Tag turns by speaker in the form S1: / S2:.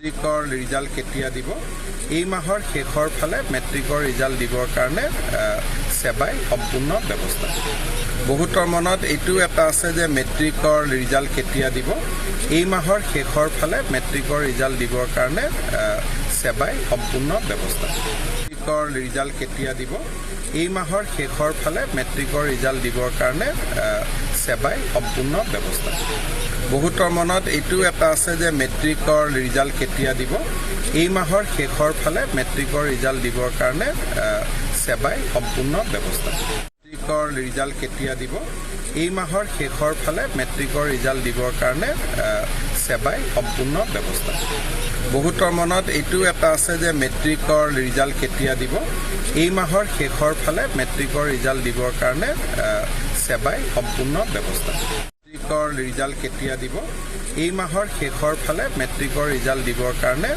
S1: মেট্ৰিকৰ ৰিজাল্ট কেতিয়া দিব? এই মাহৰ শেষৰ ফালে মেট্ৰিকৰ ৰিজাল্ট দিবৰ কাৰণে ছেবাই সম্পূৰ্ণ ব্যৱস্থা কৰিব। বহুতৰ মনত এইটোও এটা আছে যে মেট্ৰিকৰ ৰিজাল্ট কেতিয়া দিব? এই মাহৰ শেষৰ ফালে মেট্ৰিকৰ ৰিজাল্ট দিবৰ কাৰণে ছেবাই সম্পূৰ্ণ ব্যৱস্থা কৰিব। মেট্ৰিকৰ ৰিজাল্ট কেতিয়া দিব? এই মাহৰ শেষৰ ফালে মেট্ৰিকৰ ৰিজাল্ট দিবৰ কাৰণে ছেবাই সম্পূৰ্ণ ব্যৱস্থা কৰিব। বহুতৰ মনত এইটোও এটা আছে যে মেট্ৰিকৰ ৰিজাল্ট কেতিয়া দিব? এই মাহৰ শেষৰ ফালে মেট্ৰিকৰ ৰিজাল্ট দিবৰ কাৰণে ছেবাই সম্পূৰ্ণ ব্যৱস্থা কৰিব। মেট্ৰিকৰ ৰিজাল্ট কেতিয়া দিব? এই মাহৰ শেষৰ ফালে মেট্ৰিকৰ ৰিজাল্ট দিবৰ কাৰণে ছেবাই সম্পূৰ্ণ ব্যৱস্থা কৰিব। বহুতৰ মনত এইটোও এটা আছে যে মেট্ৰিকৰ ৰিজাল্ট কেতিয়া দিব? এই মাহৰ শেষৰ ফালে মেট্ৰিকৰ ৰিজাল্ট দিবৰ কাৰণে ছেবাই সম্পূৰ্ণ ব্যৱস্থা কৰিব। মেট্ৰিকৰ ৰিজাল্ট কেতিয়া দিব? এই মাহৰ শেষৰ ফালে মেট্ৰিকৰ ৰিজাল্ট দিবৰ কাৰণে